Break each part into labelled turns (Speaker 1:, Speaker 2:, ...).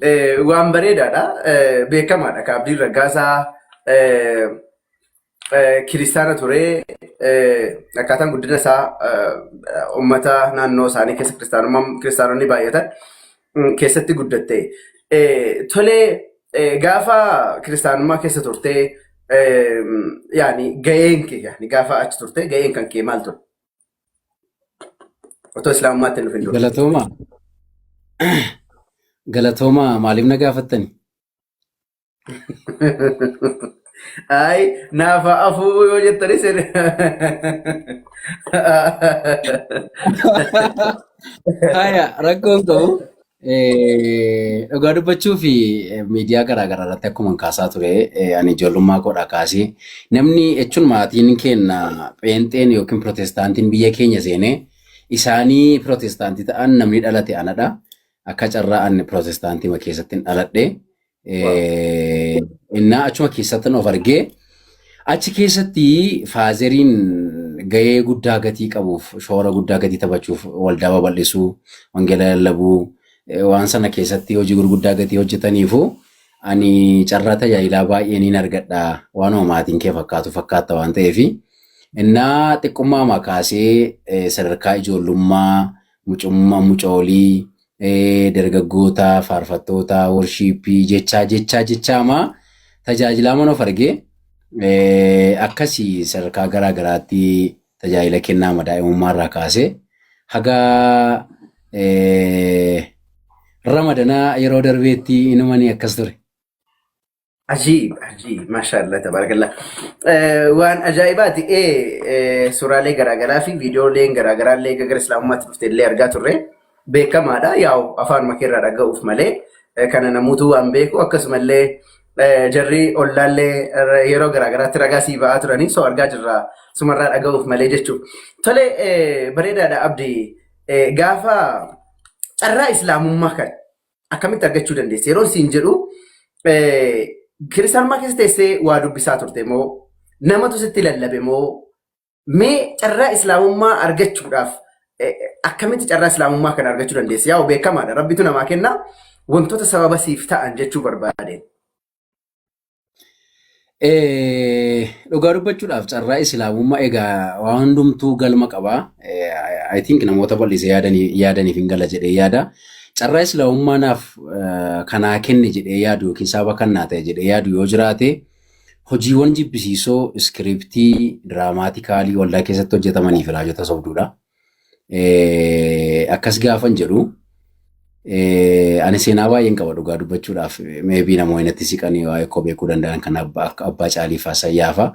Speaker 1: Waan bareedaadha. Beekamaadha. Ka Abdiin Raggaasaa kiristaana ture. Akkaataan guddina isaa uummata naannoo isaanii keessa kiristaanonni baay'atan keessatti guddatte. Tolee, gaafa kiristaanummaa keessa turte, yaani ga'een kee, yaani gaafa achi turte ga'een kan kee maal ture? Otoo islaamummaatti hin dhufin dura.
Speaker 2: Galatooma. Galatooma, maaliif na gaafattani?
Speaker 1: Ay, naafa afuu yoo jettanis.
Speaker 2: Haya, rakkoon qabu. Dhugaa dubbachuu fi miidiyaa garaa garaa irratti akkuma kaasaa ture, ani ijoollummaa koodhaa kaasee namni jechuun maatiin keenya pheenxeen yookiin pirootestaantiin biyya keenya seenee isaanii pirootestaantii ta'an namni dhalate anadha. Akka carraa ani pirootestaantii keessatti hin dhaladhe. Innaa achuma keessatti of argee achi keessatti fatheriin gahee guddaa gatii qabuuf, shoora guddaa gatii taphachuuf, waldaa babal'isuu, wangeela lallabuu, waan sana keessatti hojii gurguddaa gatii hojjetaniifu ani carraa tajaajilaa baay'ee niin argadha, waanuma maatiin kee fakkaatu fakkaatta waan ta'eef. Innaa xiqqummaa kaasee sadarkaa ijoollummaa, mucummaa, mucoolii, dargaggoota, faarfattoota, worshipii jechaa jechaa jechaamaa tajaajilaa mana of argee akkasii sadarkaa garaa garaatti tajaajila kennaa daa'imummaa irraa kaasee haga ramadanaa yeroo darbeetti inumanii akkas ture.
Speaker 1: Ajiib, ajiib, maashaallah, tabarakallah. Waan ajaa'ibaati. Suuraalee garaagaraa fi viidiyooleen garaagaraa illee gara islaamummaatti dhufte illee argaa turre. Beekamaadha. Yaa'u afaan keerraa dhaga'uuf malee kana namoota waan beeku, akkasumallee jarri ollaallee yeroo garaagaraatti ragaa sii ba'aa turanii soo argaa jirra, sumarraa dhaga'uuf malee jechuudha. Tole, bareedaadha Abdii. Gaafa carraa islaamummaa kan akkamitti argachuu dandeesse? Yeroo siin jedhu, kiristaanummaa keessa teessee waa dubbisaa turte moo namatu sitti lallabe moo, mee carraa islaamummaa argachuudhaaf akkamitti carraa islaamummaa kana argachuu dandeesse? Yaa'u beekamaadha. Rabbitu namaa kenna, wantoota sababa siif ta'an jechuu barbaade.
Speaker 2: Dhugaa dubbachuudhaaf carraa islaamummaa egaa waan hundumtuu galma qaba. I think namoota bal'isee yaadaniif hin gala jedhee yaada. Carraa islaamummaa naaf kanaa kenne jedhee yaadu yookiin sababa kan naa ta'e jedhee yaadu yoo jiraate, hojiiwwan jibbisiisoo scriptii dramaticalii waldaa keessatti hojjetamanii fi raajota sobduudha. Akkas gaafan jedhu, ani seenaa baay'een qaba dhugaa dubbachuudhaaf, maybe namoonni natti siqanii waa'ee koo beekuu danda'an kan akka abbaa caalii fa'aa sayyaafaa.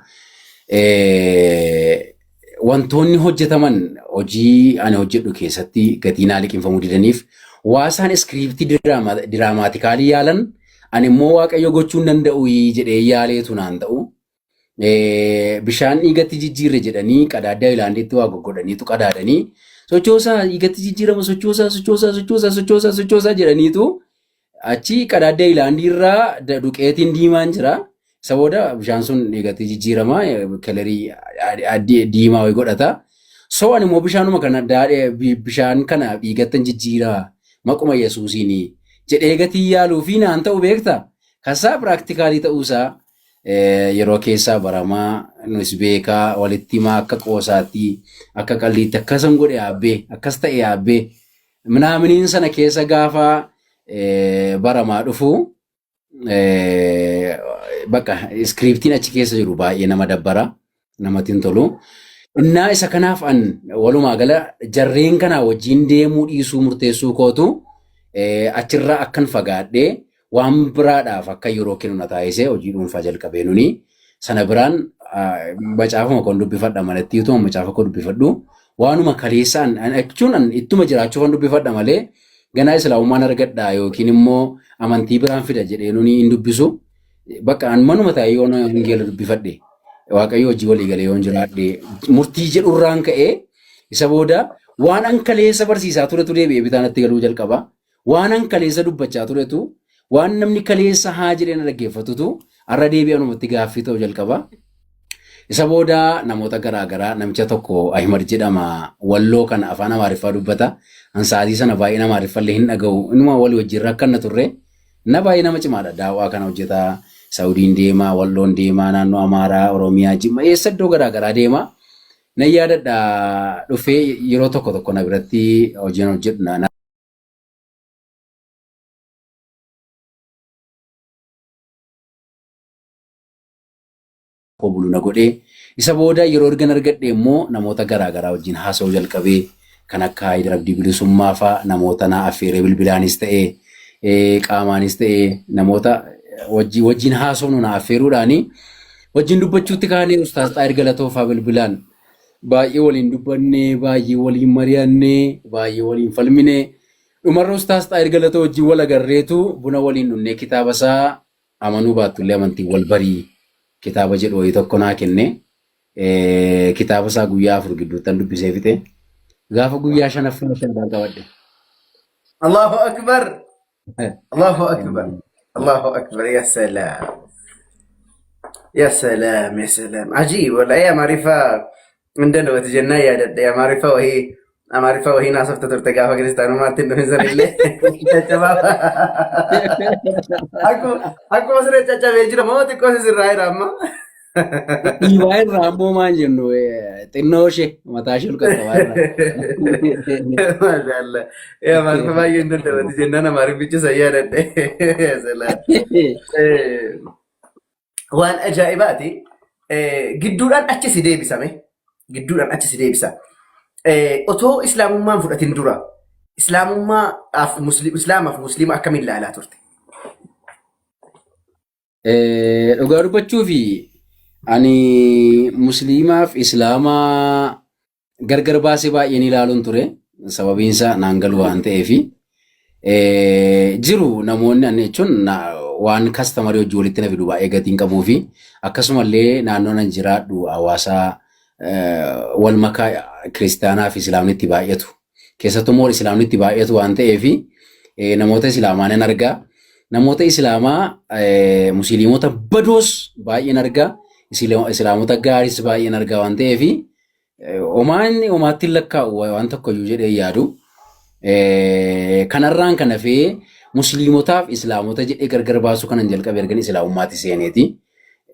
Speaker 2: Wantoonni hojjetaman hojii ani hojjedhu keessatti gatii naa liqinfamuu didaniif, waa isaan scriptii dramaticalii yaalan ani immoo Waaqayyo gochuu hin danda'u jedhee yaaleetu naan ta'u. Bishaan dhiigatti jijjiirre jedhanii qadaaddaa Hayilaandiitti waa goggodhaniitu qadaadanii sochoosaa, dhiigatti jijjiirama, sochoosaa, sochoosaa, sochoosaa, sochoosaa, sochoosaa jedhaniitu achi qadaaddaa Hayilaandii irraa duqeetiin diimaan jira. Isa booda bishaan sun dhiigatti jijjiirama, colorii diimaa wayii godhata. So ani immoo bishaanuma kana, bishaan kana dhiigattan jijjiiraa maquma Yesuusiin jedhee gatii yaaluu fi naan ta'u beekta. Kasaa practicalii ta'uusaa yeroo keessaa baramaa nus beekaa walitti himaa, akka qoosaatti, akka qalliitti, akkasan godhe yaabbee, akkas ta'e yaabbee minaaminiin sana keessa gaafa baramaa dhufu, bakka scriptiin achi keessa jiru baay'ee nama dabbara, namatti hin tolu. Innaa isa kanaaf an walumaa gala jarreen kanaa wajjin deemuu dhiisuu murteessuu kootu achirraa akkan fagaadhee waan biraadhaaf akka yeroo kennu na taasisee, hojii dhuunfaa jalqabee nuni sana biraan macaafuma koon dubbifadha malatti, utuma macaafa koo dubbifadhu waanuma kaleessaan jechuun ittuma jiraachuufan dubbifadha malee ganaa islaamummaan argadha yookiin immoo amantii biraan fida jedhee nuni hin dubbisu. Bakka an manuma taa'ee yoon wangeela dubbifadhe, Waaqayyo hojii walii galee yoon jiraadhe murtii jedhurraan ka'ee, isa booda waan an kaleessa barsiisaa turetu deebi'ee bitaa natti galuu jalqaba. Waan an kaleessa dubbachaa turetu, waan namni kaleessa haa jedhee na dhaggeeffatutu har'a deebi'ee anumatti gaaffii ta'u jalqaba. Isa booda namoota garaa garaa, namicha tokko Ahimad jedhama, Walloo kana afaan Amaariffaa dubbata. An sa'aatii sana baay'een Amaariffallee hin dhaga'u. Inuma walii wajjin rakkanna turre. Na baay'ee nama cimaadha. Daawwaa kana hojjetaa, Saudiin deemaa, Walloon deemaa, naannoo Amaaraa, Oromiyaa, Jimma, eessa iddoo garaa garaa deema. Nan yaadadha dhufee yeroo tokko tokko na biratti hojiin hojjedhu na koo bulu na godhee isa booda yeroo ergan argadhe immoo namoota garaa garaa wajjin haasa'uu jalqabee kan akka Haayidar Abdii Bilisummaa fa'aa namoota naa affeeree bilbilaanis ta'ee qaamaanis ta'ee namoota wajjin haasofnu naa affeeruudhaani wajjin dubbachuutti kaanee Ustaaz Xaahir Galatoo fa'aa bilbilaan baay'ee waliin dubbannee baay'ee waliin mari'annee baay'ee waliin falminee dhumarra Ustaaz Xaahir Galatoo wajjin wal agarreetu buna waliin dhunnee kitaaba isaa amanuu baattullee amantiin wal barii kitaaba jedhu wayii tokko naa kenne. Kitaaba isaa guyyaa 4 gidduuttan dubbisee fixe. Gaafa guyyaa shanaffaa shahadaa qabadhe.
Speaker 1: Allahu Akbar. Allahu Akbar. Allahu Akbar. Ya salaam. Ya salaam. Ya salaam. Ajiib. Wallahi Amaariffaa hin danda'u jennaan yaadadhe. Amaariffa wahii Amaariffa wahii naasofta turte gaafa kiristaanummaatti hin dhufin sanillee. Caccabaa. Akkuma akkuma siree caccabee jira moo xiqqoo sirraa jira amma.
Speaker 2: Dhiibaa irraa ammoo maal jennu xinnoo ishee mataa ishee ol qaqqabaa irraa.
Speaker 1: Maashaallah. Amaariffa baay'ee hin danda'u jennaan Amaarifficha san yaadadhe. Ya salaam. Waan ajaa'ibaati. Gidduudhaan achi si deebisame. Gidduudhaan achi si deebisa. Otoo islaamummaan fudhatin dura islaamummaaf islaamaaf musliima akkamiin ilaalaa turte?
Speaker 2: Dhugaa dubbachuu fi ani musliimaaf islaamaa gargar baasee baay'een ilaaluun ture. Sababiin isaa naan galu waan ta'eefi. Jiru namoonni ani jechuun waan kastamarii hojii walitti na fidu baay'ee gatiin qabuu fi akkasumallee naannoo nan jiraadhu hawaasa wal makaa kiristaanaa fi islaamni itti baay'atu. Keessattuu immoo islaamni itti baay'atu waan ta'eef namoota islaamaa nan argaa. Namoota islaamaa musliimota badoos baay'een argaa. Islaamota gaariis baay'een argaa waan ta'eef homaa inni homaatti hin lakkaa'u waan tokko iyyuu jedhee yaadu. Kanarraan kan hafee musliimotaaf islaamota jedhee gargar baasuu kanan jalqabe ergan islaamummaatti seeneeti.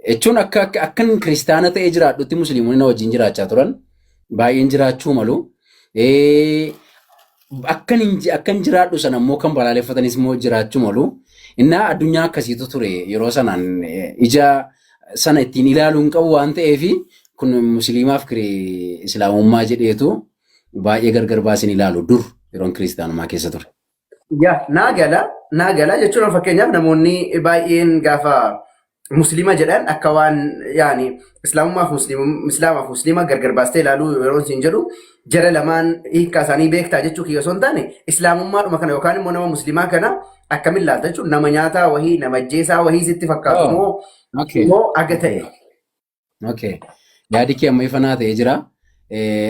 Speaker 2: Jechuun akka akka akkan kiristaana ta'ee jiraadhutti musliimonni na wajjin jiraachaa turan baay'een jiraachuu malu. Akkan hin akkan jiraadhu sana immoo kan balaaleffatanis immoo jiraachuu malu. Innaa addunyaa akkasiitu ture yeroo sanaan ija sana ittiin ilaaluu hin qabu waan ta'eef kun musliimaaf islaamummaa jedheetu baay'ee gargar baasin ilaalu dur yeroon kiristaanummaa keessa ture.
Speaker 1: Yaa naa gala naa gala jechuun fakkeenyaaf namoonni baay'een gaafa musliima jedhan akka waan yaani islaamummaaf islaamaaf musliima gargar baastee ilaaluu yeroo isin jedhu jara lamaan hiikkaa isaanii beektaa jechuu kiyya osoo hin taane islaamummaadhuma kana yookaan immoo nama musliimaa kana akkamiin ilaalta jechuun nama nyaataa wahii nama ajjeesaa wahii sitti fakkaatu
Speaker 2: Oh,
Speaker 1: moo
Speaker 2: okay.
Speaker 1: moo aga ta'e.
Speaker 2: Okay. Yaadi kee amma ifa naa ta'ee jira.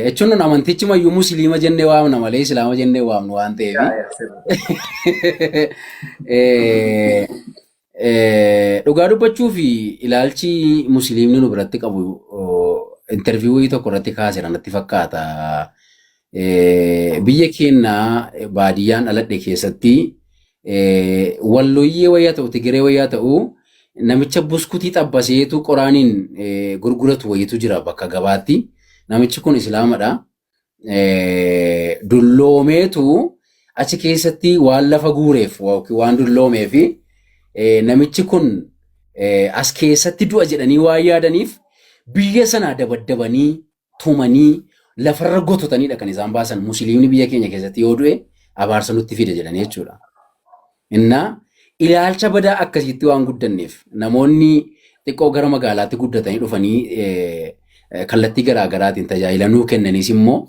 Speaker 2: Jechuun nun amantichi mayyuu musliima jennee waamna malee islaama jennee waamnu waan ta'eef.
Speaker 1: Yaa, yaa, sirrii.
Speaker 2: Dhugaa dubbachuu fi ilaalchi musliimni nu biratti qabu interviiwuu tokko irratti kaaseera natti fakkaata. Biyya keenya baadiyyaan dhaladhe keessatti walloyyee wayyaa ta'u tigiree wayyaa ta'u namicha buskutii xabbaseetu qoraaniin gurguratu wayitu jira bakka gabaatti. Namichi kun islaamadha. Dulloomeetu achi keessatti waan lafa guureef yookiin waan dulloomeef namichi kun as keessatti du'a jedhanii waan yaadaniif biyya sanaa dabaddabanii tumanii lafarra gototanidha kan isaan baasan. Musliimni biyya keenya keessatti yoo du'e abaarsa nutti fida jedhanii jechuudha. Innaa ilaalcha badaa akkasiitti waan guddanneef namoonni xiqqoo gara magaalaatti guddatanii dhufanii kallattii garaa garaatiin tajaajila nuu kennanis immoo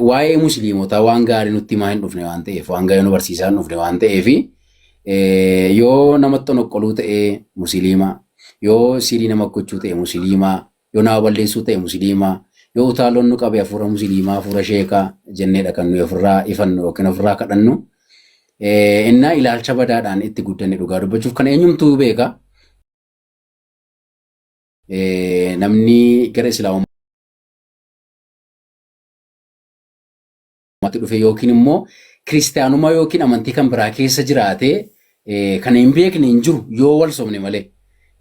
Speaker 2: waa'ee musliimotaa waan gaarii nutti himaa hin dhufne waan ta'eef waan gaarii nu barsiisaa hin dhufne waan ta'eef yoo namatti onoqqoluu ta'ee musliima yoo sirii nama gochuu ta'e musliima Yoo nama balleessuu ta'e musiliima, yoo utaaloon nu qabe hafuura musiliimaa, hafuura sheekaa jenneedha kan nuyi ofirraa ifannu yookiin ofirraa kadhannu. Innaa ilaalcha badaadhaan itti guddanne dhugaa dubbachuuf kana eenyumtuu beeka. Namni gara islaamummaatti dhufe yookiin immoo kiristaanummaa yookiin amantii kan biraa keessa jiraate Kana hin beekne hin jiru yoo wal sobne malee.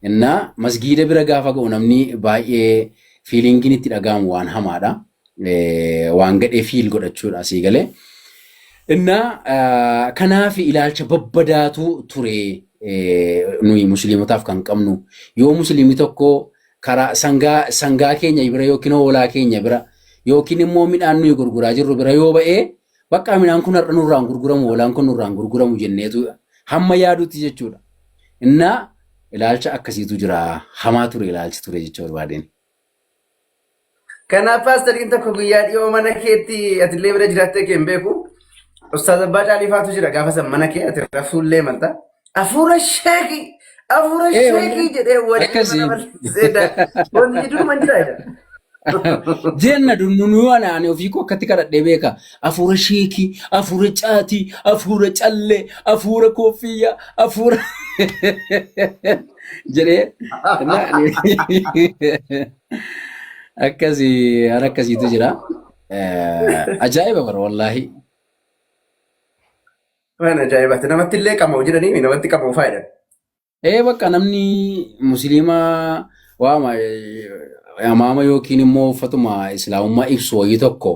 Speaker 2: Innaa masgiida bira gaafa ga'u namni baay'ee feelingiin itti dhaga'amu waan hamaadha. Waan gadhee feel godhachuudha asii galee. Innaa kanaaf ilaalcha babbadaatu ture nuyi musliimotaaf kan qabnu. Yoo musliimni tokko karaa sangaa sangaa keenya bira yookiin hoolaa keenya bira yookiin immoo midhaan nuyi gurguraa jirru bira yoo ba'ee bakka midhaan kun har'a nurraan gurguramu hoolaan kun nurraan gurguramu jenneetu hamma yaadutti jechuudha. Innaa ilaalcha akkasiitu jira. Hamaa ture ilaalchi ture jechuu barbaadeen.
Speaker 1: Kanaaf paastariin tokko guyyaa dhiyoo mana keetti atillee bira jiraattee kee hin beeku. Ustaaz Abbaa Caalii faatu jira gaafa san mana kee ati rafuullee malta. Afuura sheekii afuura
Speaker 2: Ee,
Speaker 1: sheekii jedhee waliin
Speaker 2: akkasii.
Speaker 1: mana balleessee wanti jiru man jira jedha.
Speaker 2: Jenna dunnunuu ana ani ofii koo akkatti kadhadhee beeka. Afuura sheekii, afuura caatii, afuura callee, afuura kooffiyyaa, afuura jedhee akkasii waan akkasiitu jira. Ajaa'iba bara wallaahi.
Speaker 1: Waan ajaa'ibaati. Namatti illee qama'u jedhanii namatti qama'u faayidha.
Speaker 2: Ee bakka namni musliima waama amaama yookiin immoo uffatuma islaamummaa ibsu wayii tokko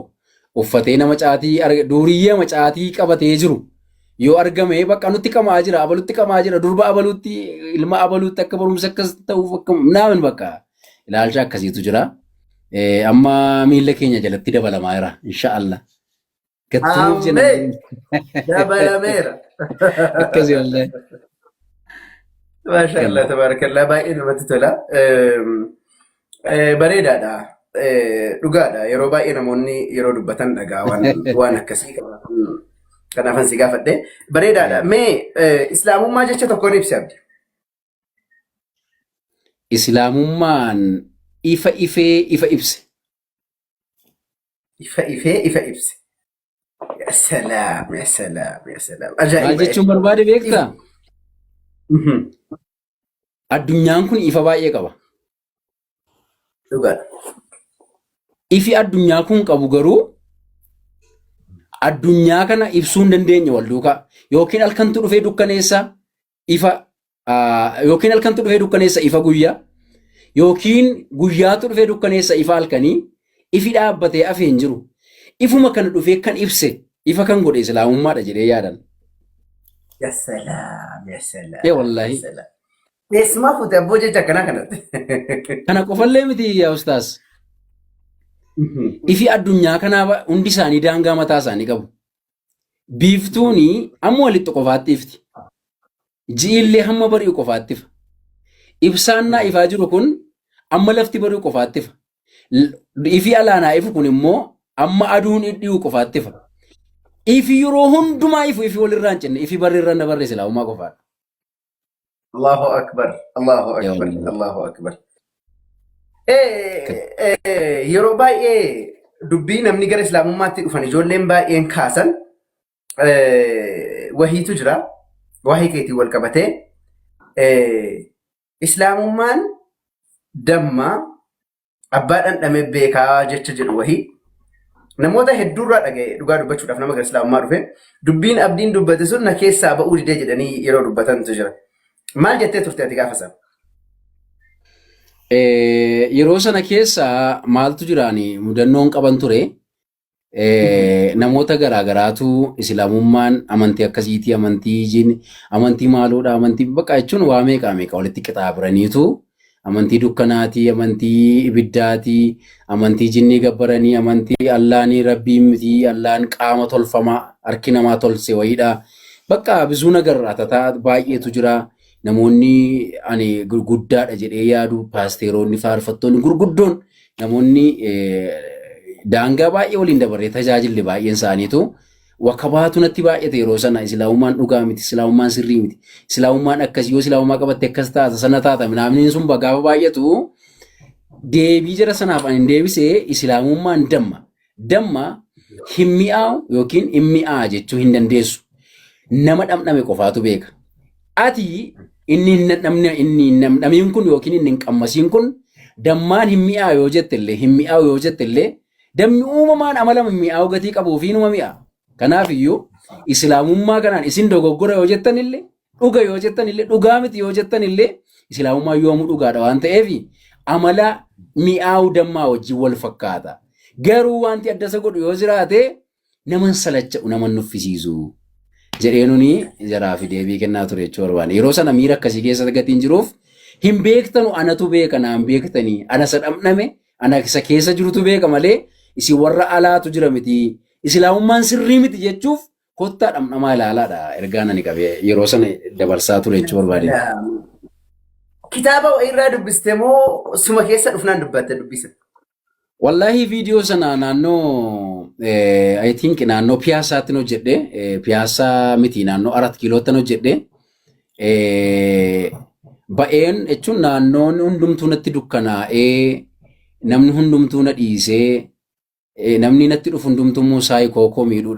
Speaker 2: uffatee nama caatii duuriyyee nama caatii qabatee jiru yoo argame bakka nutti qamaa jira abalutti qamaa jira durba abalutti ilma abalutti akka barumsa akkas ta'uuf akka naamin bakka ilaalcha akkasiitu jira. Amma miilla keenya jalatti dabalamaa jira inshaallah. Gattunuuf jenna.
Speaker 1: Ameen. Dabalameera.
Speaker 2: Akkasii wallahi.
Speaker 1: Maasha Allah tabarakallah baay'ee namatti tola. Bareedaadha. Dhugaadha. Yeroo baay'ee namoonni yeroo dubbatan dhagaa waan waan akkasii kanaafan si gaafadhe. Bareedaadha. Mee islaamummaa jecha tokkoon ibsi abdi.
Speaker 2: Islaamummaan ifa ifee ifa ibse.
Speaker 1: Ifa ifee ifa ibse. Ya salaam, ya salaam, ya salaam.
Speaker 2: Maal
Speaker 1: Ajaa'iba.
Speaker 2: jechuun barbaade beektaa? Addunyaan kun ifa baay'ee qaba.
Speaker 1: Dhugaadha.
Speaker 2: Ifi addunyaa kun qabu garuu addunyaa kana ibsuu hin dandeenye wal duukaa. Yookiin halkantu dhufee dukkaneessa ifa yookiin halkantu dhufee dukkaneessa ifa guyyaa yookiin guyyaatu dhufee dukkaneessa ifa halkanii ifi dhaabbatee hafe hin jiru. Ifuma kana dhufee kan ibse ifa kan godhe islaamummaadha jedhee yaadan.
Speaker 1: Ya salaam, ya salaam.
Speaker 2: Ee wallaahi.
Speaker 1: Ya salaam. Eessumaa fuute abboo jecha akkanaa kanatti.
Speaker 2: Kana qofallee miti yaa ustaas. Ifi addunyaa kanaa hundi isaanii daangaa mataa isaanii qabu. Biiftuuni amma walitti qofaatti ifti. Ji'illee hamma bari'u qofaatti ifa. Ibsaan naa ifaa jiru kun amma lafti bari'u qofaatti ifa. Ifi alaa naa ifu kun immoo amma aduun dhi'u qofaatti ifa. Ifi yeroo hundumaa ifu ifi walirraa hin cinne ifi barri irra na barre islaamummaa qofaadha.
Speaker 1: Allahu Akbar, Allahu Akbar, Allahu Akbar. Yeroo baay'ee dubbii namni gara islaamummaatti dhufan ijoolleen baay'een kaasan wahiitu jira. Wahii keetiin wal qabatee islaamummaan damma abbaa dhandhame beekaa jecha jedhu wahii namoota hedduurraa dhaga'e dhugaa dubbachuudhaaf nama gara islaamummaa dhufe dubbiin abdiin dubbate sun na keessaa ba'uu didee jedhanii yeroo dubbatantu jira. Maal jettee turte ati gaafa sana?
Speaker 2: Yeroo sana keessa maaltu jiraani mudannoon qaban ture. Namoota garaa garaatu islaamummaan amantii akkasiitii amantii jin amantii maaloodha amantii bakka jechuun waa meeqaa meeqa walitti qixaabiraniitu amantii dukkanaatii amantii ibiddaatii amantii jinnii gabbaranii amantii allaanii rabbii miti allaan qaama tolfamaa harki namaa tolse wayiidha bakka bizuu nagar atataa baay'eetu jira namoonni ani gurguddaadha jedhee yaadu paasteeroonni faarfattoonni gurguddoon namoonni daangaa baay'ee waliin dabarree tajaajille baay'een isaaniitu wakabaatu natti baay'ate yeroo sana islaamummaan dhugaa miti islaamummaan sirrii miti islaamummaan akkas yoo islaamummaa qabatte akkas taata sana taata minaamniin sun gaafa baay'atu deebii jara sanaaf ani deebise islaamummaan damma damma hin mi'aawu yookiin hin mi'aa jechuu hin dandeessu nama dhamdhame qofaatu beeka Ati inni hin dhandhamne inni hin dhamdhamiin kun yookiin inni hin qammasiin kun dammaan hin mi'aawu yoo jette illee hin mi'aawu yoo jette illee dammi uumamaan amala mi'aawu gatii qabuu fi inuma mi'a. Kanaaf iyyuu islaamummaa kanaan isin dogoggora yoo jettan illee Dhuga yoo jettan illee, dhugaa miti yoo jettan illee, islaamummaa yoomuu dhugaadha waan ta'eef amala mi'aawu dammaa wajjin wal fakkaata. Garuu wanti adda isa godhu yoo jiraate naman salacha'u, naman nuffisiisu jedhee nuni jaraa fi deebii kennaa ture jechuu barbaade. Yeroo sana miira akkasii keessa gatiin jiruuf hin beektanu, anatu beeka, naan beektanii, ana isa dhamdhame, ana isa keessa jirutu beeka malee isin warra alaatu jira miti. Islaamummaan sirrii miti jechuuf kottaa dhamdhamaa ilaalaadha ergaan ani qabee yeroo sana dabarsaa ture jechuu barbaade.
Speaker 1: Kitaaba wayirraa dubbiste moo suma keessa dhufnaan dubbatte dubbisa?
Speaker 2: Wallaahi, viidiyoo sana naannoo, I think, naannoo Piyaasaatti hojjedhe. Piyaasaa miti, naannoo Arat Kiilootti hojjedhe. Ba'een jechuun naannoon hundumtuu natti dukkanaa'ee, namni hundumtuu na dhiisee, namni natti dhufu hundumtuu immoo saayikoo koo miidhuudha.